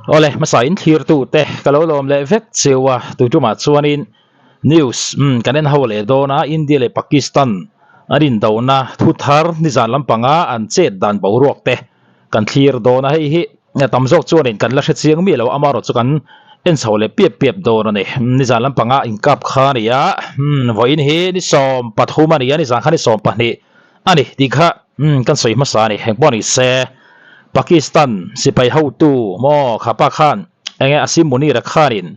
Awle hmasa in thlir tu te ka lo lawm leh vek cheu a tui tumah chuanin news umm kan en ho leh dawn a India leh Pakistan an indona thu thar nizan lampanga an chet dan boruak te kan thlir dawn a hei hi tam zawk chuanin kan la hre chiang miah lo amaherawh chu kan en chho leh piap piap dawn a ni nizan lampanga inkap kha a ni a umm vawiin hi ni 13 a ni a nizan kha ni 12 a ni tih kha umm kan sawi hmasa a ni engpawh ni se Pakistan sipai hotu maw kha pa khan eng nge Asim Munir a khanin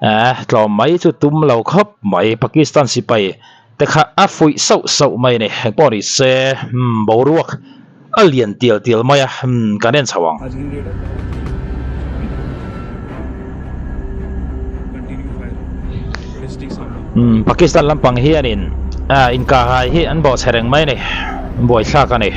eh tlawm mai chu tum lo khawp mai Pakistan sipai te kha a fuih sauh sauh mai a ni engpawh ni se umm boruak a lian tial tial mai a umm kan en chho ang. Umm Pakistan lampang hianin ah inkahhai hi an bawhchhe reng mai a ni buaithlak a ni.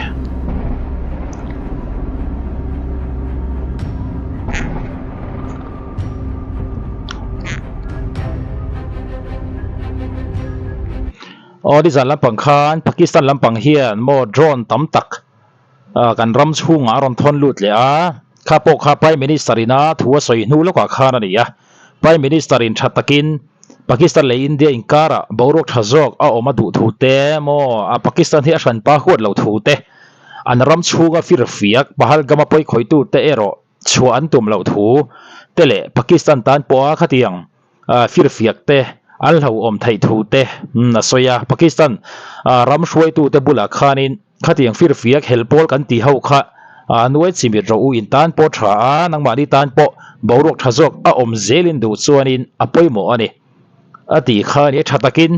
Aw nizan lampang khan Pakistan lampang hian maw drone tam tak ah kan ram chhungah a rawn thawn lut leh a kha pawh kha Prime Minister ina thu a sawi hnu lawkah khan a ni a Prime Minister in tha takin Pakistan leh India inkarah boruak tha zawk a awm a duh thu te maw a Pakistan hi a hranpa huat lo thu te an ram chhunga firfiak Pahalgam-a pawikhawihtu te erawh chhuah an tum loh thu te leh Pakistan tan pawha khatiang firfiak te an hlauhawm theih thu te a sawi a. Pakistan ram hruaitu te bulah khanin khatiang firfiak hel pawl kan tih ho kha nuai chimit rawh u in tan pawh tha a, nangmahni tan pawh boruak tha zawk a awm zelin duh chuanin a pawimawh a ni a tih kha a ni. Tha takin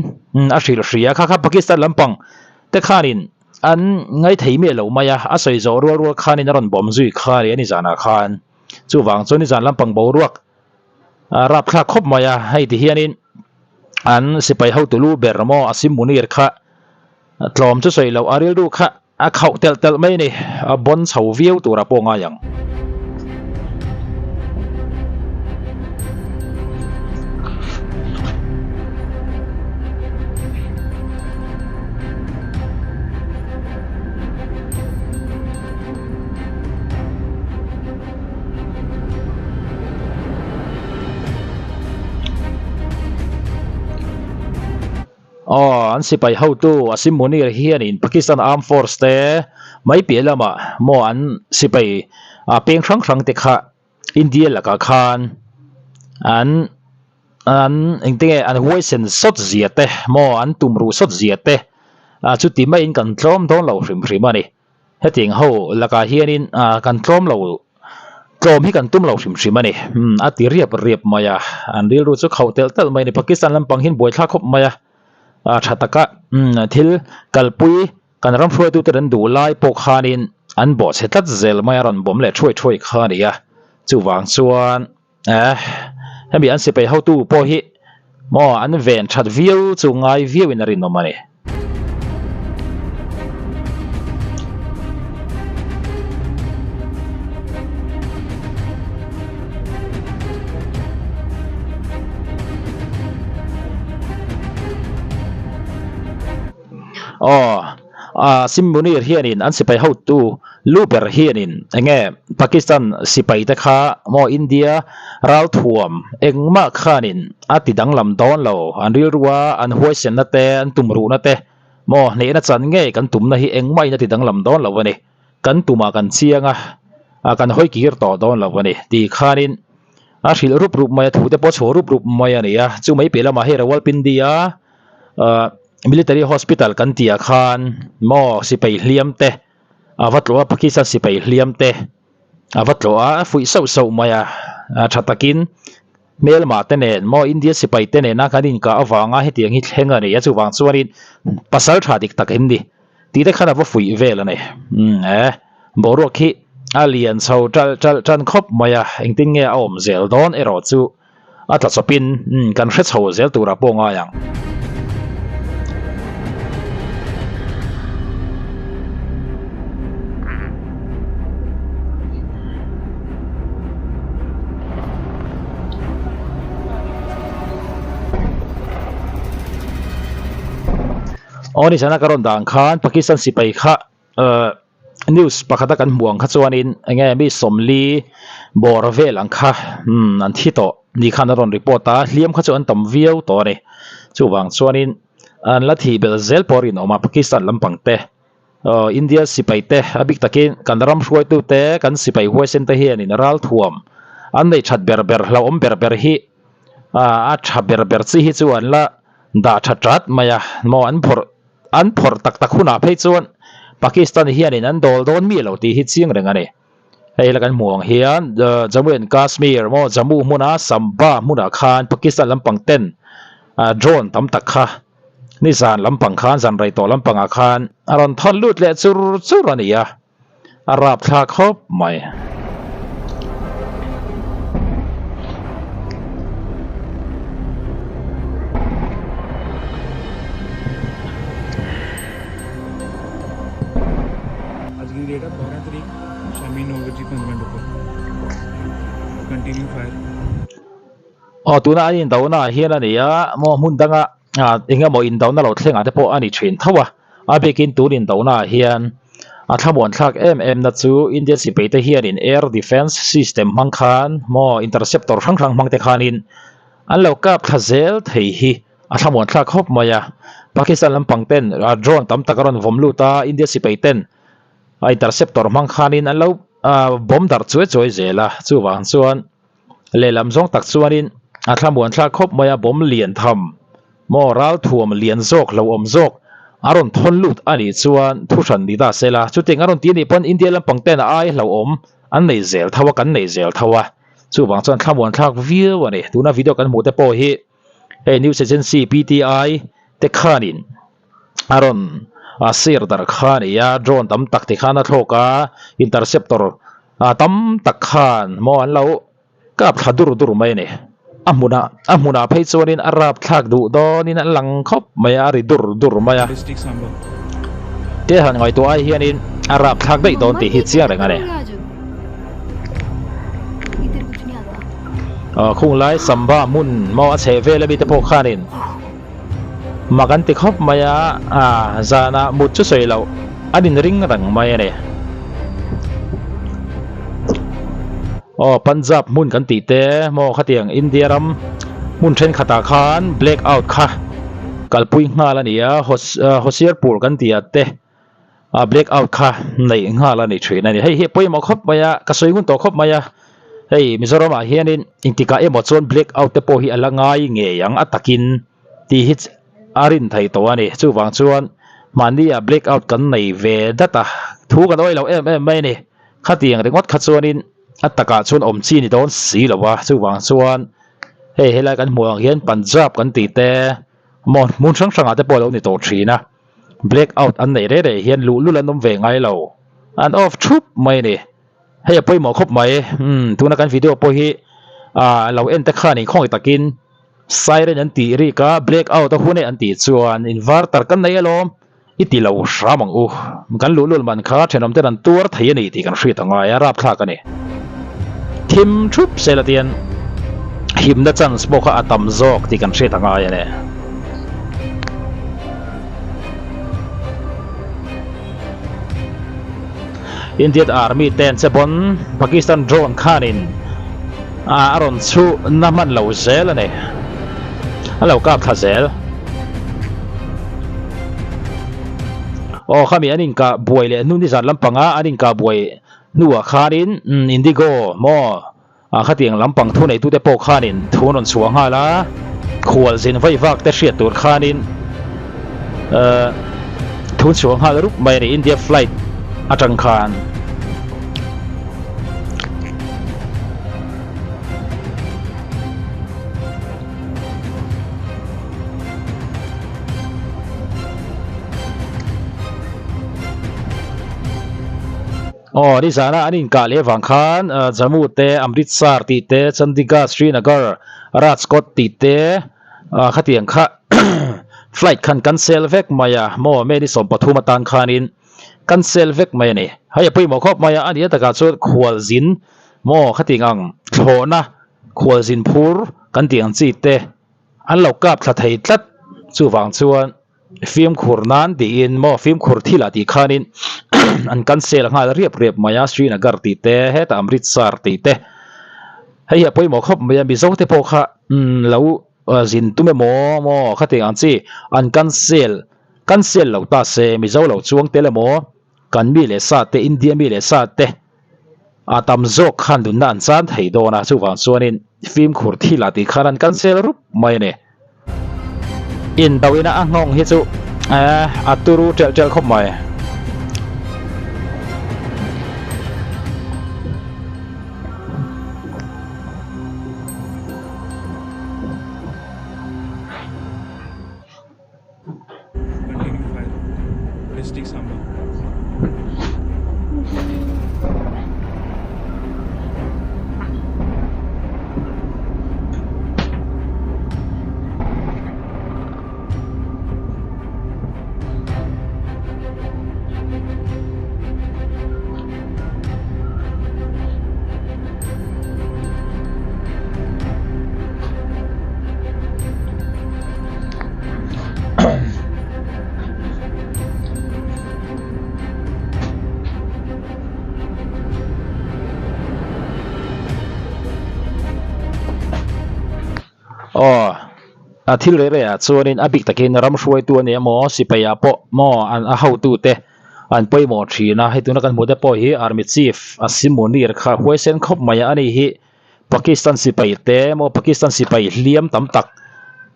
a hrilh hria kha kha Pakistan lampang te khanin An ngaithei miah lo mai a, a sawi zawh rual rual khanin a rawn bawm zui kha a ni a nizanah khan. Chuvang chuan nizan lampang boruak a rapthlak khawp mai a, hei ti hianin an sipai hotu lu ber maw Asim Munir kha tlawm chu sawi loh a rilru kha a khauh telh telh mai a ni, a bawn chho viau tura pawh ngai ang. Aw an sipai hotu Asim Munir hianin Pakistan Armed Force te mai piah lamah maw an sipai ah peng hrang hrang te kha India lakah khan an an engte nge an huaisen sawt zia te maw an tum ruh sawt zia te ah chuti maiin kan tlawm dawn lo hrim hrim a ni. Hetiang ho lakah hianin ah kan tlawm lo tlawm hi kan tum lo hrim hrim a ni umm a ti riap riap mai a an rilru chu khauh telh telh mai a ni Pakistan lampang hian buaithlak khawp mai a ah tha taka umm thil kalpui kan ram hruaitute an duh lai pawh khanin an bawhchhe tlat zel mai a rawn bawm leh thuai thuai kha a ni a chuvang chuan eh hemi an sipai hotu pawh hi maw an ven that viau chu ngai viau in a rinawm a ni. Aw. Ah Sim Munir hianin an sipai hotu lu ber hianin enge Pakistan sipai te kha maw India ralthuam engmah khanin a ti danglam dawn lo an rilru a an huaisenna te an tumruhna te maw hnehna chan ngei kan tumna hi engmah in a ti danglam dawn lo a ni kan tumah kan chiang a ah kan hawi kir tawh dawn lo a ni tih khanin a hrilh rup rup mai a thu te pawh a chhuah rup rup mai a ni a chu mai piah lamah hei Rawalpindi a ah. Military hospital kan tih ah khan maw sipai hliam te a va tlawh a Pakistan sipai hliam te a va tlawh a a fuih sauh sauh mai a a tha takin hmelma te nen maw India sipai te nena kan inkah avanga hetiang hi thleng a ni a chuvang chuanin pasal tha dik tak em ni tih te khan a va fuih vel a ni umm e boruak hi a lian chho ṭalh ṭalh ṭan khawp mai a engtin nge a awm zel dawn erawh chu. A tla chawpin kan hre chho zel turah pawh ngai ang. Aw ni zana ka rawn dan khan Pakistan sipai kha. News pakhata kan hmuh ang kha chuanin eng nge mi sawmli bawr vel ang kha umm an thi tawh ni khan a rawn report a, hliam kha chu an tam viau tawh a ni. Chuvang chuanin an la thih belh zel pawh a rinawm a Pakistan lampang te aw India sipai te a bik takin kan ram hruaitu te kan sipai huaisen te hianin ralthuam an nei that ber ber hlauhawm ber ber hi a tha ber ber chi hi chu an la dah tha chat mai a maw an phawrh an phawrh tak tak hunah phei chuan Pakistan hianin an dawl dawn mi lo tih hi chiang reng a ni. Hei la kan hmuh ang hian Jammu and Kashmir maw Jammu hmuna Samba hmunah khan Pakistan lampang ten drone tam tak kha nizan lampang khan zan rei tawh lampangah khan a rawn thawn lut leh chur chur a ni a, a rapthlak khawp mai. Aw tuna an indona ah hian a ni a maw hmun danga ah eng emaw indona lo thleng ah te pawh a ni thin tho a a bikin tun indona ah hian a thlamuan thlak em em na chu India sipai te hianin air defence system hmang khan maw interceptor hrang hrang hmang te khanin an lo kap thla zel thei hi a thlamuan thlak khawp mai a Pakistan lampang ten drone tam tak a rawn vawm lut a India sipai ten a interceptor hmang khanin an lo bawm darh chuai chuai zel a chuvang chuan lehlam zawng tak chuanin a thlamuan thlak khawp mai a bawm lian tham maw ralthuam lian zawk lo awm zawk a rawn thawn lut a nih chuan thu hran ni ta se la chutiang a rawn ti a nih pawn India lampang ten a ai hlauhawm an nei zel tho a kan nei zel tho a chuvang chuan thlamuan thlak viau a ni tuna video kan hmuh te pawh hi hei news agency P_T_I te khanin a rawn a sir dar kha a ni a drone tam tak ti khan a thlawk a interceptor ah tam tak khan maw an lo kap thla dur dur mai a ni a hmunah a hmunah phei chuanin a rap thlak duh dawnin an lang khawp mai a a ri dur dur mai a te han ngaihtuah ai hianin a rap thlak daih dawn tih hi chiang reng a ni. Aw khunglai samba hmun maw a chheh vel ami te pawh khanin Mak an ti khawp mai a, a zanah mut chu sawi loh an inring reng mai a ni. Aw Punjab hmun kan tih te maw khatiang India ram hmun thenkhatah khan black out kha kalpui nghal a ni a, Hoshiarpur kan tih ah te a black out kha neih nghal a ni thin a ni. Hei hi a pawimawh khawp mai a, ka sawi ngun tawh khawp mai a, hei Mizoram ah hianin engtikah emaw chuan black out te pawh hi a la ngai ngei ang a takin tih hi a rin thei tawh a ni. Chuvang chuan mahni ah black out kan nei ve dat a, thu kan awih lo em em mai a ni. Khatiang ringawt kha chuanin a takah chuan awm chi ni dawn si lo a, chuvang chuan hei helai kan hmuh ang hian Punjab kan tih te maw hmun hrang hrangah te pawh a lo ni tawh thin a. Black out an neih reh reh hian luhlul an awm ve ngai lo. An off thup mai a ni. Hei a pawimawh khawp mai. Umm tuna kan video pawh hi ah lo en te khan inkhawngih takin siren an tih rik a, black out a hun e an tih chuan inverter kan nei alawm i ti lo hram ang u. Kan luhlul man kha thenawm ten an tuar thei a ni tih kan hriat a ngai a, rapthlak a ni. Thim thup sela tian himna chance pawh kha a tam zawk tih kan hriat a ngai a ni. Indian Army ten che pawn Pakistan drone khanin a rawn chhuh na hman lo zel a ni. A lo kap thla zel. Aw khami an inkah buai leh hnu nizan lampanga an inkah buai Hnuah khanin Indigo maw ah khatiang lampang thu neitute pawh khanin thu an rawn chhuah nghal a, khualzin vaivak te hriat tur khanin thu an chhuah nghal rup mai a ni India flight atang khan. Aw, nizana an inkah leh avang khan Jammu te, Amritsar tih te, Chandigarh, Srinagar, Rajkot tih te khatiang kha flight khan cancel vek mai a, maw May ni 13 atan khanin cancel vek mai a ni. Hei a pawimawh khawp mai a, a nih takah chuan khualzin maw khatiang ang thlawhna khualzin phur kan tih ang chi te an lo kap thla thei tlat chuvang chuan. Fimkhur nan tiin maw fimkhur thil ah tih khanin an cancel nghal riap riap mai a Srinagar tih te hetah Amritsar tih te hei hi a pawimawh khawp mai a Mizo te pawh kha lo zin tum emaw maw khatiang ang chi an cancel cancel lo ta se Mizo lo chuang tel emaw kan mi leh sa te India mi leh sa te a tam zawk khan nunna an chan thei dawn a chuvang chuanin fimkhur thil ah tih khan an cancel rup mai a ni. Indoina a nghawng hi chu a turu ṭelh ṭelh khawp mai. Aw a thil reh reh ah chuanin a bik takin ram hruaitu a ni emaw sipai ah pawh maw an a hotu te an pawimawh thin a hei tuna kan hmuh te pawh hi army chief a simunir kha huaisen khawp mai a ani hi. Pakistan sipai te emaw Pakistan sipai hliam tam tak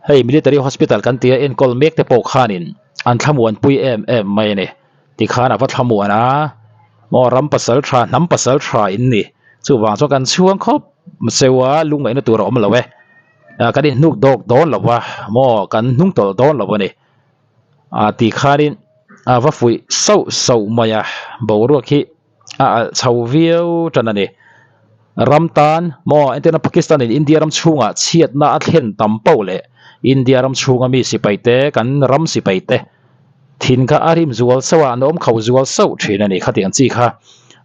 hei military hospital kan tia enkawl mek te pawh khanin an thlamuan pui em em mai a ni tikhan a va thlamuan a maw ram pasal tha hnam pasal tha in ni chuvang chuan kan chhuang khawp cheu a lungngaihna tur a awm lo e kan inhnuk dawk dawn lo va maw kan hnung tawlh dawn lo a ni ah tikhanin a va fuih sauh sauh mai a boruak hi. a alh chho viau tan a ni. Ram tan maw entirna Pakistan in India ram chhungah chhiatna a thlen tam poh leh India ram chhunga mi sipai te kan ram sipai te thin kha a rim zual sauh a an awm kho zual sauh thin a ni khatiang chi kha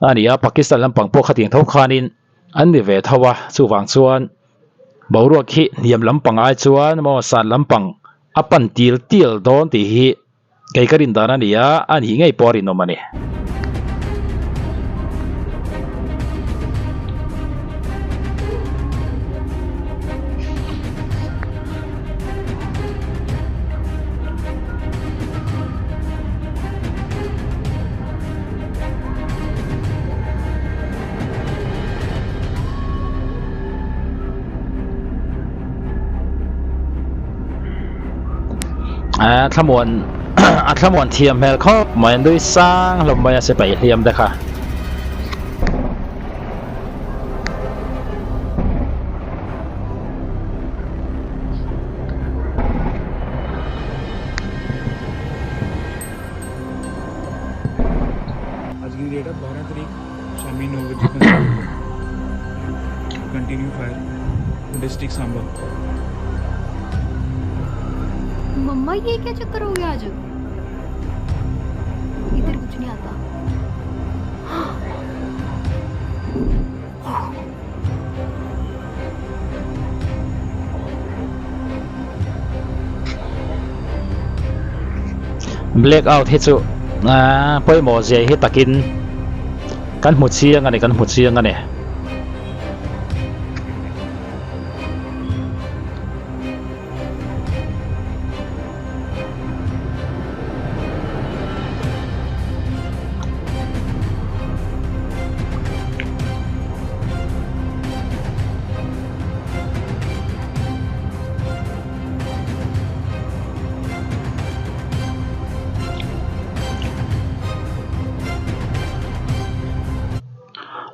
a ni a Pakistan lampang pawh khatiang tho khanin an ni ve tho a chuvang chuan boruak hi hniam lampang ai chuan maw san lampang a pan til til dawn tih hi Kei ka rin dan a ni a, a nih ngei pawh a rinawm a ni. A thlamuan a thlamuan thiam hmel khawp mai a nui sang hlawm mai a sipai hliam te kha. मम्मा ये क्या चक्कर हो गया आज इधर कुछ नहीं आता Black out hi chu aaa pawimawh zia hi takin kan hmu chiang a ni kan hmu chiang a ni.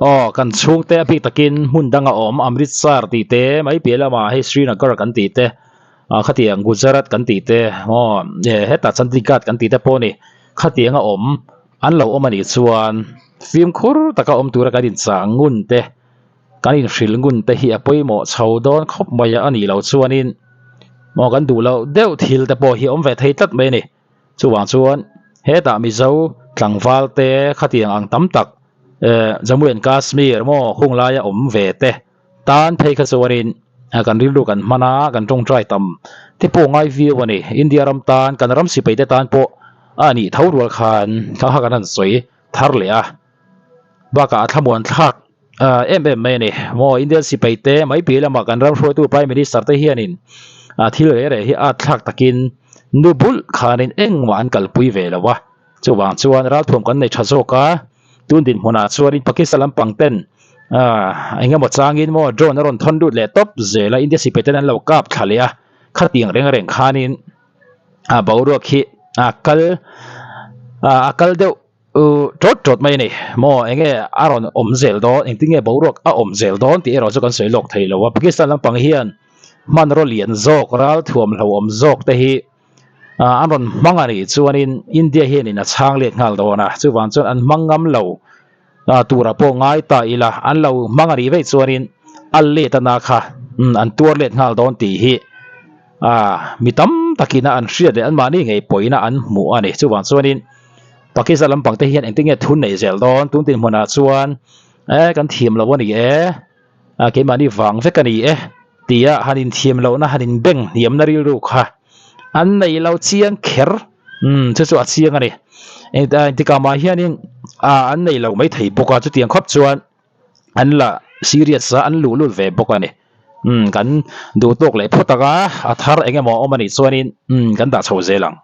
Aw kan chhungte a bik takin hmun danga awm Amritsar tih te mai piah lamah hei Srinagar kan tih te ah khatiang Gujarat kan tih te aw hetah Chandigarh kan tih te pawh a ni khatiang a awm an lo awm a nih chuan fimkhur taka awm tura kan inchah ngun te kan inhrilh ngun te hi a pawimawh chho dawn khawp mai a nih loh chuanin maw kan duh loh deuh thil te pawh hi a awm ve thei tlat mai a ni. Chuvang chuan hetah Mizo tlangval te khatiang ang tam tak eh Jammu and Kashmir maw hung laia awm ve te tan phei kha chuanin Kan rilru kan hman a, kan tawngtai tam te pawh ngai viau a ni. India ram tan, kan ram sipai te tan pawh a nih tho rual khan kha kha kan han sawi thar leh a. Bakah a thlamuan thlak em em mai a ni. Maw Indian sipai te mai piah lamah kan ram hruaitu Prime Minister te hianin thil reh reh hi at thlak takin nu bulh khanin engmah an kalpui ve lo a. Chuvang chuan ralthuam kan nei tha zawk a, tun dinhmunah chuanin Pakistan lampang ten eng emaw changin maw drone a rawn thawn lut leh tawp zel a, India sipai ten an lo kap thla leh a, khatiang reng reng khanin boruak hi a kal a kal deuh tawt tawt mai a ni. Maw eng nge a rawn awm zel dawn, engtin nge boruak a awm zel dawn tih erawh chu kan sawi lawk thei lo a, Pakistan lampang hian hmanraw lian zawk ralthuam hlauhawm zawk te hi an rawn hmang a nih chuanin India hianin a chhang let nghal dawn a, chuvang chuan an hmang ngam lo tura pawh ngai ta ila, an lo hmang a nih veih chuanin a let ana kha an tuar let nghal dawn tih hi mi tam takin a an hriat leh anmahni ngei pawhin a an hmuh a ni. Chuvang chuanin Pakistan lampang te hian engtin nge thun nei zel dawn tun dinhmunah chuan e kan thiam lo a ni e. A keimahni vang vek a ni e tia han inthiam lohna han inbeng hniamna rilru kha an nei lo chiang kher umm chu chu a chiang a ni engtikah mah hianin a an nei lo mai thei bawk a chutiang khawp chuan an la serious a an luh lut ve bawk a ni umm kan duh tawk leh phawt ang a a thar eng emaw a awm a nih chuanin umm kan dah chho zel ang.